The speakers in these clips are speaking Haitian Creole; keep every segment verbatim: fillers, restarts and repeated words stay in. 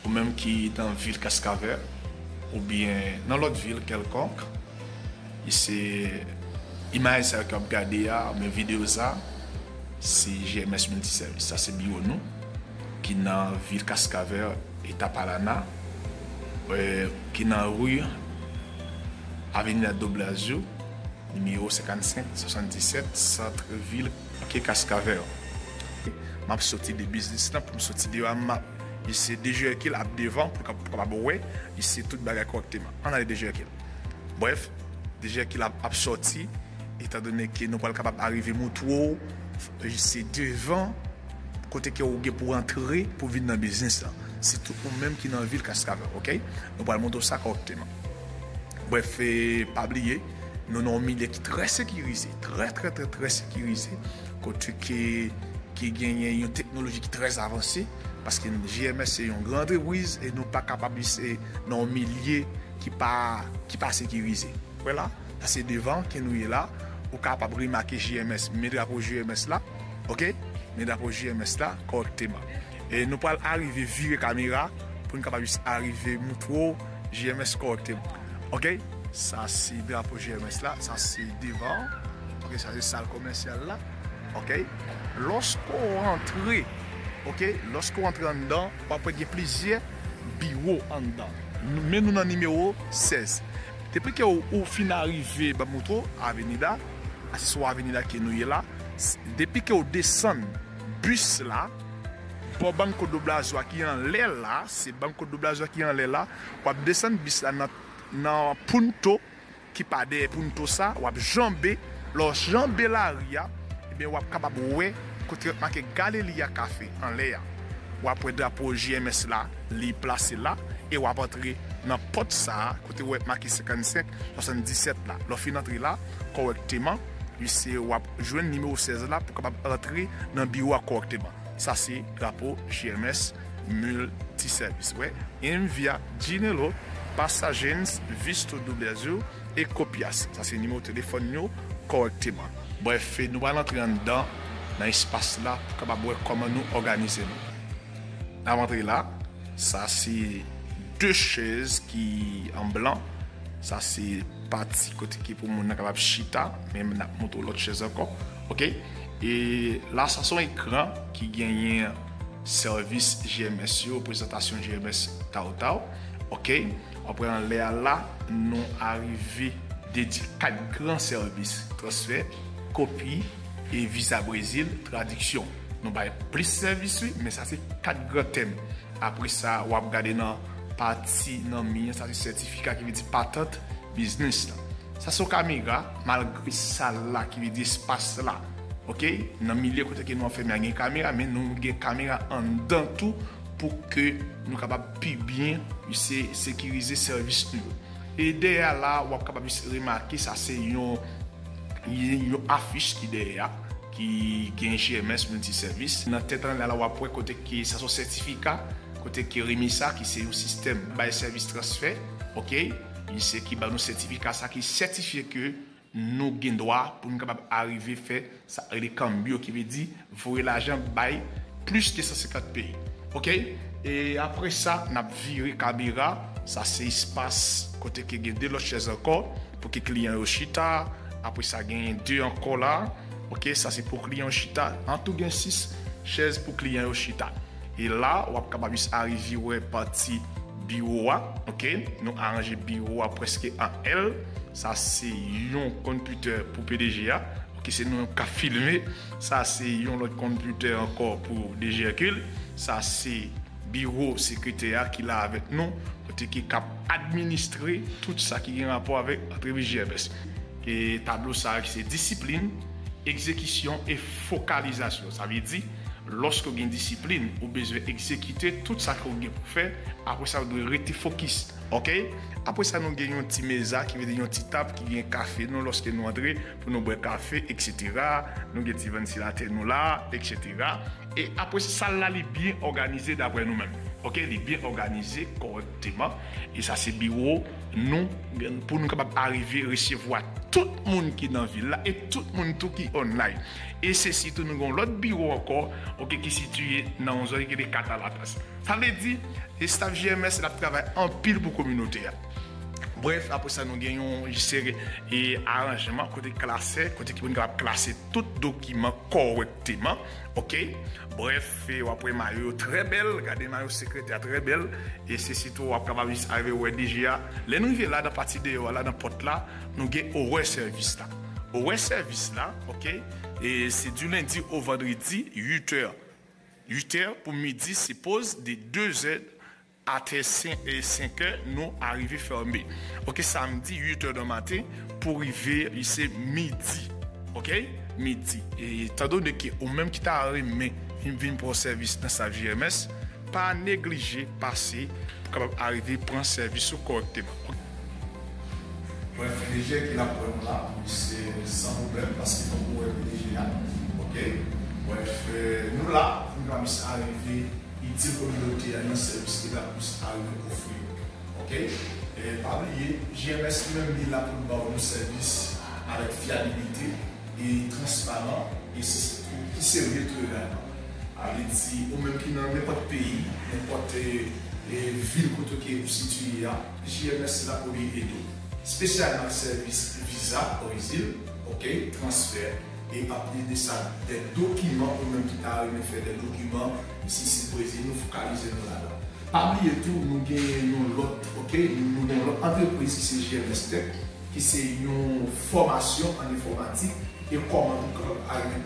Ou menm ki nan vil Kaskavè oubyen nan lòt vil kèlkonk, e se imaj sa yo ke w ap gade a oubyen videyo sa, se G M S Multiservice. Sa se biwo nou ki nan vil Kaskavè, eta Palana, eh, ki nan ri Avenida do Brasil, nimewo senkannsenk swasanndisèt, sant vil ke Kaskavè. M ap soti de biznis lan, pou m soti deyò a, m ap, se DG Hercule ap devan pou l kap-, pou kapab wè, se tout bagay kòrèkteman. Ann ale DG Hercule. Brèf, DG Hercule ap, ap soti, etandone ke nou pral kapab arive montre w, se devan kote ke ou gen pou antre pou vin nan biznis lan. Sitou ou menm ki nan vil Kaskavè, oke? Nou pral montre w sa kòrèkteman. Brèf, e, pa bliye, nou nan yon milye ki trè sekirize, trè, trè, trè, trè sekirize, kote ke, ki genyen yon teknoloji ki trè avanse, paske G M S se yon gran antrepriz e nou pa kapab se nan yon milye ki pa, ki pa sekirize. Wè la, sa se devan ke nou ye la, ou kapab remake G M S, men drapo G M S la, oke? Men drapo G M S la kòrèkteman. E nou pral arive vire kamera pou n kapab jis arive montre w G M S kòrèkteman. Oke? Sa se drapo G M S la, sa se devan. Oke, sa se sal komèsyal la. Oke? Lòske w antre, oke, lòske w antre anndan, w ap wè gen plizyè biwo anndan. Nou, men nou nan nimewo sèz. Depi ke w, ou fin arive, ban m montre w, Avenida, se sou Avenida ke nou ye la. S-, depi ke w desann bis la, bò Banco do Brasil a ki anlè la, se Banco do Brasil a ki anlè la, w ap desann bis la nan, nan Punto, ki pa dèyè Punto sa, w ap janbe, lè w janbe lari a, ebyen, w ap kapab wè kote yo make Galeria Café anlè a. W ap wè drapo G M S la, li plase la, e w ap antre nan pòt sa a, kote w wè make senkannsenk swasanndisèt la. Lè w fin antre la, kòrèkteman, se w ap jwenn nimewo sèz la pou kapab antre nan biwo a kòrèkteman. Sa se drapo G M S Multiservice. Wè, Envia, Dinelo, Pasagens, Visto do Brasil, e Copias. Sa se nimewo telefòn yo kòrèkteman. Brèf, nou pral antre anndan nan espas la pou kapab wè kòman nou òganize nou. N ap antre la, sa se de chèz ki an blan. Sa se pati kote ki pou moun nan kapab chita, men n ap montre w lòt chèz ankò. Oke? E la, sa se yon ekran ki genyen sèvis G M S yo, prezantasyon G M S taw taw. Oke? Apre anlè a la, nou arive dedye kat gran sèvis, transfè, kopi, e viza Brezil, tradiksyon. Nou bay plis sèvis, wi, men sa se kat gran tèm. Apre sa, w ap gade nan pati nan mi an, sa se sètifika ki vle di patant biznis lan. Sa se yon kamera, malgre sal la ki vle di espas la. Oke? Nan milye kote ke nou anfèmen an gen kamera, men nou gen kamera anndan tou pou ke nou kapab pi byen se sekirize sèvis nou yo. E dèyè a la, w ap kapab jis remake, sa se yon, yon afich ki dèyè a, ki gen G M S Multiservice. Nan tèt anlè a la, w ap wè kote ke sa se yon sètifika, kote ke Remesa, ki se yon sistèm bay sèvis transfè, oke? Se ki ban nou sètifika sa ki sètifye ke nou gen dwa pou nou kapab arive fè sa rele cambio, ki vle di voye lajan bay plis ke san senkant peyi. Oke? E apre sa, n ap vire kamera. Sa se espas kote ke gen de lòt chèz ankò pou ke kliyan yo chita. Apre sa, genyen de ankò la. Oke? Sa se pou kliyan yo chita. An tou, gen sis chèz pou kliyan yo chita. E la, w ap kapab jis arive wè pati biwo a, oke? Nou aranje biwo a prèske an L. Sa se yon konpitè pou P D G a. Oke, se nou k ap filme. Sa se yon lòt konpitè ankò pou D G Hercule. Sa se biwo sekretè a ki la avèk nou, kote ki k ap administre tout sa ki gen rapò avèk antrepriz G M S. E tablo sa a ki se disiplin, egzekisyon e fokalizasyon. Sa vle di, lòske w gen disiplin, ou bezwen egzekite tout sa ke w gen pou fè, apre sa, ou dwe rete fokis. Oke? Apre sa, nou gen yon ti meza, ki vle di yon ti tab ki gen kafe nou lòske nou antre pou nou bwè kafe, etsetera. Nou gen ti vantilatè nou la, etsetera. E apre sa, sal la, li byen òganize daprè nou menm. Ok, li byen òganize kòrèkteman. E sa se biwo nou, pou nou kapab arive resevwa tout moun ki nan vil la e tout moun tou ki online. E se sitou nou gen yon lòt biwo ankò, ok, ki sitiye nan yon zòn ki rele Catalatas. Sa vle di, e staff G M S la ap travay anpil pou kominote a. Brèf, apre sa, nou gen yon seri e aranjman kote klasè, kote ki pou nou kapab klase tout dokiman kòrèkteman. Ok? Brèf, e w ap wè mayo yo trè bèl. Gade mayo sekretè a trè bèl. E se sitou w ap kapab jis arive wè D G a. Lè nou rive la, nan pati deyò a, la nan pòt la, nou gen orè sèvis la. Orè sèvis la, ok? E se di lendi o vandredi, uit è. Uit è pou midi, se poz de de zè atè senk, e senk è, nou arive fèmen. Ok, samdi, uit è nan maten, pou rive, se midi. Ok? Midi. E etan done ke ou menm ki ta renmen vin, vin pran sèvis nan staff G M S, pa neglije pase pou kapab arive pran sèvis ou kòrèkteman. Brèf, P D G ki la pou wè nou la, se san pwoblèm, paske fòk nou wè P D G a. Ok? Brèf, e, nou la, pou nou kapab arive itil kominote a nan sèvis ke l ap plis arive ofri yo. Ok? E, pa bliye, G M S li menm li la pou l ba w yon sèvis avèk fyabilite e transparan e se, se tou ki serye tou egalman. A vle di, ou menm ki nan nenpòt peyi, nenpòt, e, e, vil kote ke ou sitiye a, G M S la pou li ede w. Espesyalman sèvis viza, orezil, ok, transfè, e anplis de sa, de dokiman, ou menm ki ta renmen fè de dokiman, si se Brezil, nou fokalize nou ladan. Pa bliye tou, nou gen yon lòt, ok, nou gen yon lòt antrepriz ki se G M S Tech, ki se yon fòmasyon an enfòmatik e kòman pou kapab arive,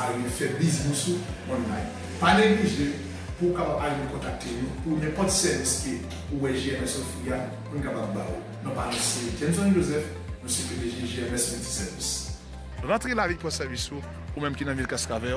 arive fè biznis ou online. Pa neglije pou w kapab arive kontakte nou pou nenpòt sèvis ke ou wè G M S ofri a, pou n kapab ba ou. Non pa nou se Jameson Joseph, nou se P D G G M S Multiservice. Rantre lavi pran sèvis ou, ou menm ki nan vil Kaskavè,